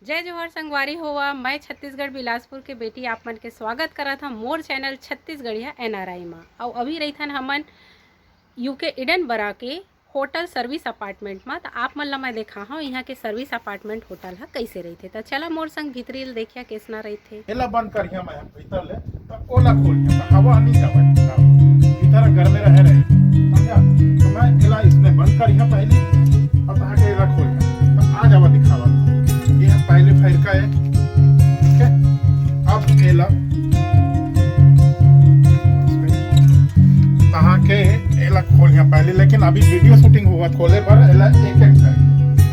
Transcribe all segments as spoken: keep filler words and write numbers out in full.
जय जोहार संगवारी होवा, मैं छत्तीसगढ़ बिलासपुर के बेटी आप मन के स्वागत करत हव मोर चैनल छत्तीसगढ़िया एनआरआई मा। अउ अभी रहिथन हमन यूके इडनबरा के होटल सर्विस अपार्टमेंट मा। त आप मन ला मैं देखाहूँ यहाँ के सर्विस अपार्टमेंट होटल ह कइसे रहिथे। त चला मोर संग भीतरी ल देखिया कइसना रहिथे। एला बंद करिहा मैं भीतर ले, त ओला खोलिहा, त हवा नहीं जावे। भीतर गर्मे रहे रहे, समझा? तो मैं एला इसने बंद करिहा पहली, और तहाँ के एला खोलिहा। त आ जावा दिखावा। ये है पहले फैर का है, ठीक है? अब एला तहाँ के एला खोलिहा पहले, लेकिन अभी वीडियो शूटिंग होवत, खोले बर एला एक एक करके,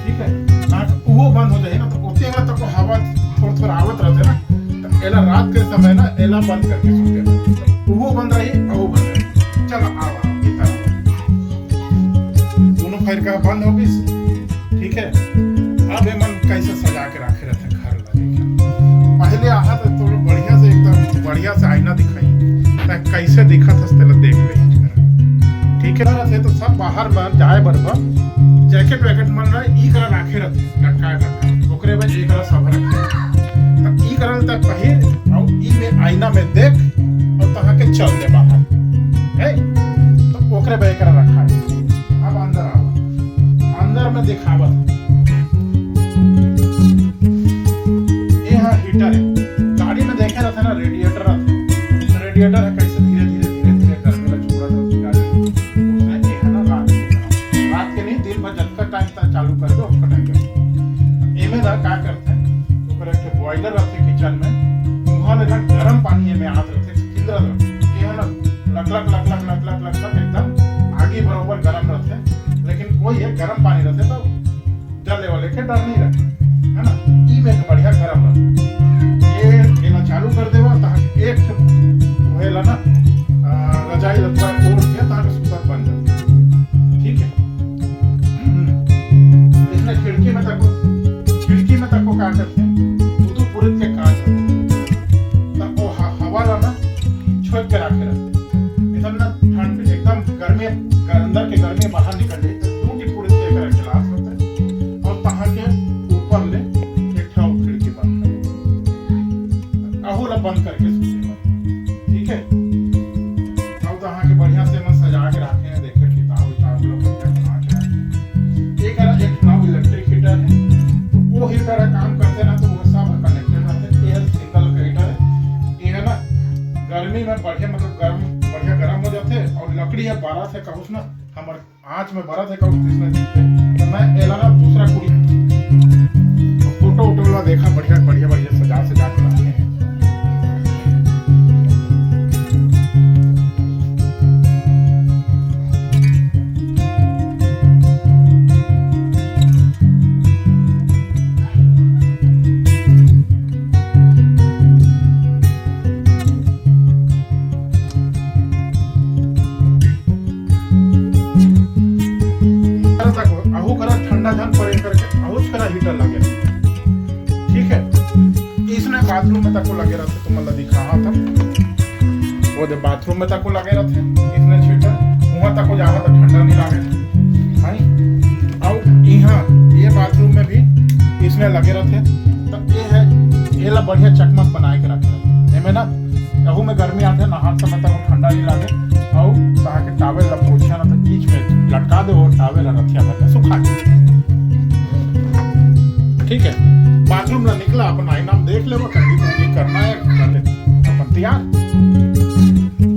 ठीक है? ना तो वो बंद हो जाए ना, तो ओते में तो हवा थोड़ा थोड़ा आवत रहते ना, तो एला रात के समय ना एला बंद करके सुते, वो बंद रही और वो बंद रही। चलो आवा, दोनों फैर का बंद हो गई, ठीक है? अब एमन कैसे सजा के रखे रहते घर ला, देखा। पहले आहा तो थोड़ा बढ़िया से, एकदम बढ़िया से आईना दिखाई, त कैसे दिखत हस तेला देख ले, ठीक है? रहते तो सब बाहर में जाए बर जैकेट वैकेट मन ला ई करा राखे रहते, लटकाए लटकाए, ओकरे बाद एक करा सब रखे। त ई करा तक पहिर, और ई में आईना में देख, और तहाँ के चल दे बाहर, है? तो ओकरे बाद एक करा रखा है। अब अंदर आओ, अंदर में दिखावत है। ये हा हीटर है, गाड़ी में देखे रहते ना, रेडिएटर रहते, रेडिएटर है, कैसे धीरे धीरे धीरे धीरे गर्मी में छोड़ा था गाड़ी। उसने ये है ना रात के, रात के नहीं, दिन भर जब तक टाइम तक चालू कर दो, उसका टाइम कर। एमे ना का करते हैं, ओकर एक बॉयलर रहते किचन में, वहाँ ले ना गर्म पानी में आत रहते, खिंदरत रहते। ये है ना लक लक लक लक लक लक लक लक एकदम आगी बरोबर गर्म रहते, लेकिन कोई है गर्म पानी रहते तो जले वाले के डर नहीं रहे, है ना? ई में एक बढ़िया गरम रहे। ये देना चालू कर देवा, ताकि एक ठो होएला ना, आ, रजाई लत्ता ओढ़ के ताकि सुतत बन जाए, ठीक है? हम्म। इसने खिड़की में तको, खिड़की में तको का करते हैं, दू दू पुरुत के कांच रखते हैं। तको ह-, हवा ला ना छोड़ के रखे रहते हैं। एकदम ना ठंड, एकदम गर्मी, अंदर के गर्मी बाहर निकल जाए, तो दू टी पुरुत के एक गिलास रहता है। और तहाँ के ऊपर ले एक ठो खिड़की बंद करे। अहू ला बंद करके सुते बर, ठीक है? अब तहाँ के बढ़िया से मन सजा के रखे हैं, देखे किताब उताब लोग बढ़िया बना के रखे हैं। एक है ना, एक ठो इलेक्ट्रिक हीटर है, तो वो हीटर है काम करते ना, तो वो सब कनेक्टेड रहते हैं। ये सिंगल हीटर है, ये है ना गर्मी में बढ़िया, मतलब गर्म, बढ़िया गर्म हो जाते हैं। और लकड़ी है बारह से कहूँ ना, हमारे आँच में बरत हे कहूँ, इसमें दिखते। तो मैं एला ना दूसरा कुड़ी फोटो उटो ला देखा, बढ़िया, बढ़िया, बढ़िया सजा, सजा के रखे हैं। अरे तको, अहू करा ठंडा झन परे करके, अहू करा हीटर लगे। ठीक है, इसने बाथरूम में तको लगे रहते, तुम मतलब दिखा था, वो दे बाथरूम में तको लगे रहते, इसने हीटर, वहाँ तको जावा तो ठंडा नहीं लागे, है? और यहाँ ये बाथरूम में भी इसने लगे रहते, तो ये है, ये ला बढ़िया चकमक बनाए के रखे रहते। एमे ना, अहू में गर्मी आथे, नहात समय तक ठंडा नहीं लागे। अउ तहाँ के टॉवेल ला पोछिया ना, तो बीच में लटका दे, वो टॉवेल ला रथिया भर के सुखा दे। ठीक है, बाथरूम ला निकला, अपन आईना में देख लेबो, ठंडी ठंडी करना है, कर ले, अपन तैयार।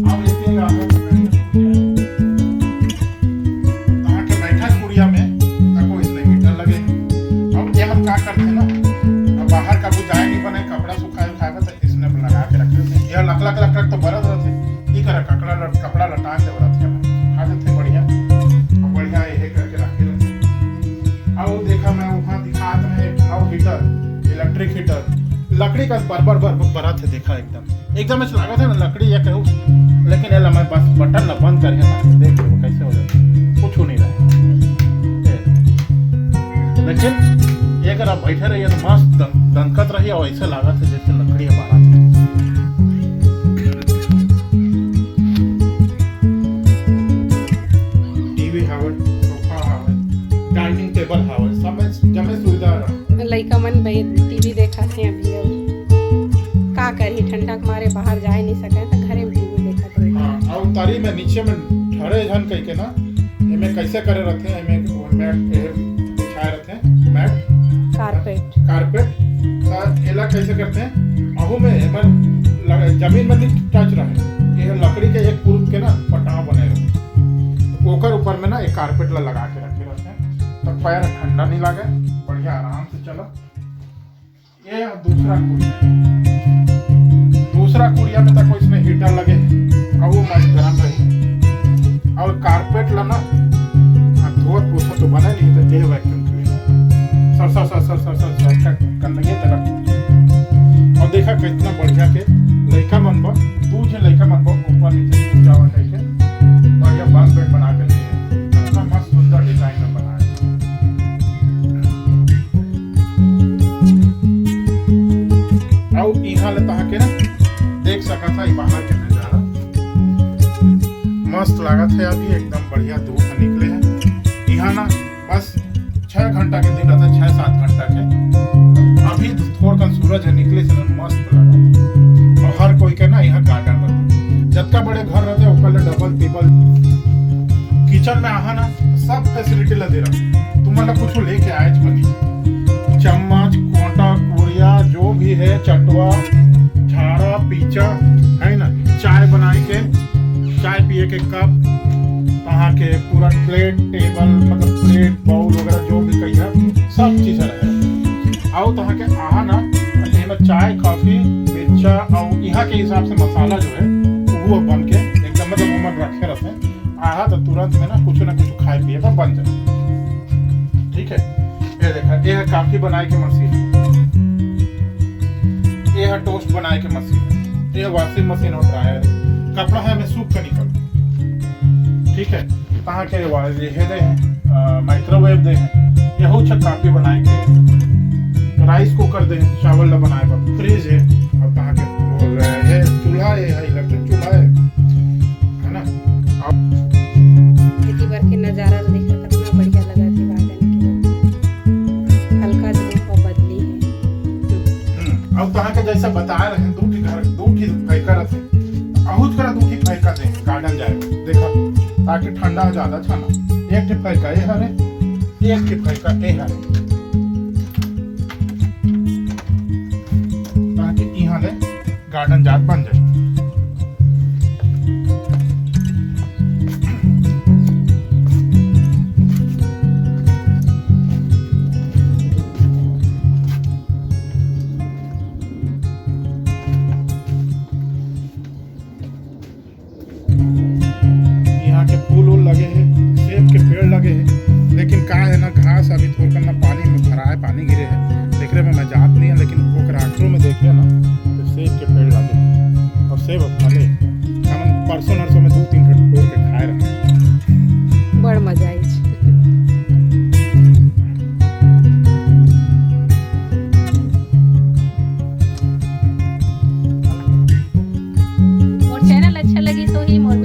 अब लेके आ गए। तहाँ के बैठा कुड़िया में, तको इसने हीटर लगे। अब ये मन का करते ना, अब बाहर का कुछ जाए नहीं बने, कपड़ा सुखाए उखाए बस इसने लगा के रखे थे। ये लक लक लक लक तो बरत रहते, ये करा कपड़ा लट-, कपड़ा लटा के बरत के सुखा देते बढ़िया, और बढ़िया ये करके रखे रहते। अब वो देखा मैं वहाँ दिखात में एक ठो हीटर, इलेक्ट्रिक हीटर, लकड़ी का बर बर बर बर बरत है, देखा एकदम। एकदम ऐसा लागत है ना लकड़ी या कहूँ, लेकिन एला मैं बस बटन ला बंद करके ताकि देख लो कैसे हो जाता है, कुछ नहीं रहे। ए, लेकिन ये अगर आप बैठे रहिए तो मस्त दन-, दनकत रही और ऐसे लागत है जैसे लकड़ी है बारात है। टीवी हवे, सोफा हवे, डाइनिंग टेबल हवे, सब में जमे सुविधा रहे। लइका मन ये टीवी देखत हे अभी। अब का करही, ठंडा के मारे बाहर जाए नहीं सके, तो घरे में टीवी देखत रहे। हाँ, और तरी में नीचे में ठहरे झन कह के ना, एमे कैसे करे रहते हैं, एमे मैट, ए, बिछाए रहते हैं, मैट, कारपेट। कारपेट। तो एला कैसे करते हैं, अहू में एमन लग-, जमीन में नहीं टच रहे, ये लकड़ी के एक पुरुत के ना पटाव बने रहते हैं, ओकर ऊपर में ना एक कारपेट ला लगा के रखे रहते हैं, तो पैर ठंडा नहीं लागे, बढ़िया आराम से चलो। ये दूसरा कुड़िया, दूसरा कुड़िया में तक इसमें हीटर लगे, और वो मस्त गरम रही। और कारपेट ला ना, अब धोत पोछा तो बना नहीं, तो ये vacuum cleaner sir sir sir sir sir sir sir का गंदगी तरफ। और देखा कितना बढ़िया के लइका मन बा, दू झे लइका मन बा ऊपर नीचे कूद जावा करके बढ़िया बंक बेड बना के लिए, इतना मस्त सुंदर डिजाइन में बनाया। अउ इहाँ ले तहाँ के ना देख सकत हा, ई बाहर के नजारा मस्त लागत हे। अभी एकदम बढ़िया धूप निकले हे। इहाँ ना बस छह घंटा के दिन रहता, छह सात घंटा के। अभी थोड़ कन सूरज हे निकले से ना मस्त लागत हे। और हर कोई के ना इहाँ गार्डन रहता, जतका बड़े घर रहते ओकर ले डबल टिबल। किचन में आहा ना, सब फैसिलिटी ला दे रहा, तुमन ला कुछ लेके आए बनी, चम्मच, कोटा, कोरिया, जो भी है, चटवा, झाड़ा, पीचा, है ना, चाय बनाए के, चाय पिए के कप, वहाँ के पूरा प्लेट, टेबल, मतलब प्लेट, बाउल वगैरह जो भी कहिए, सब चीज है। आओ तो यहाँ के आहा ना, एमे चाय, कॉफी, मिर्चा और यहाँ के हिसाब से मसाला जो है, वो बन के एकदम, मतलब, वो मन रखे रहते हैं। आहा तो तुरंत में ना कुछ ना कुछ खाए पिए का बन जाए। ठीक है, ये देखा, ये है कॉफी बनाए के मशीन, ये है टोस्ट बनाए के मशीन, ये वॉशिंग मशीन और ड्रायर, कपड़ा है, मैं सूख के निकल। ठीक है, कहाँ के वा-, ये है दे हैं, अ, माइक्रोवेव दे हैं, ये हो अच्छा कॉफी बनाए के, राइस कुकर दे हैं, चावल ला बनाए पर फ्रिज है, अब कहाँ के बोल रहे हैं, चूल्हा है, इलेक्ट्रिक चूल्हा है, है ना? अब इति बर के नजारा ला देखा, कितना बढ़िया लगा थे गार्डन के, हल्का धूप और बदली है। हम्म, अब कहाँ के जैसे बता रहे हैं, दू ठी घर, दू ठी फैका रहते, अहुच करा दू ठी फैका दे गार्डन जाए, देखा, ताकि ठंडा ज्यादा छाना। एक ठी फैका ए हरे, एक ठी फैका ए हरे, ताकि इहाँ ले गार्डन जात बन जाए। यहाँ के फूल उल लगे हैं, सेब के पेड़ लगे हैं, लेकिन का है ना, घास अभी थोड़कन ना पानी में भरा है, पानी गिरे है, एकरे में मैं जात नहीं है, लेकिन ओकरा आखिरों में देखिए ना, तो सेब के पेड़ लगे हैं और सेब अब फले। हम परसों नरसों में दो तीन ठो तोड़ के खाए रहे। बड़ मजा आई। मोर चैनल अच्छा लगी तो ही मोर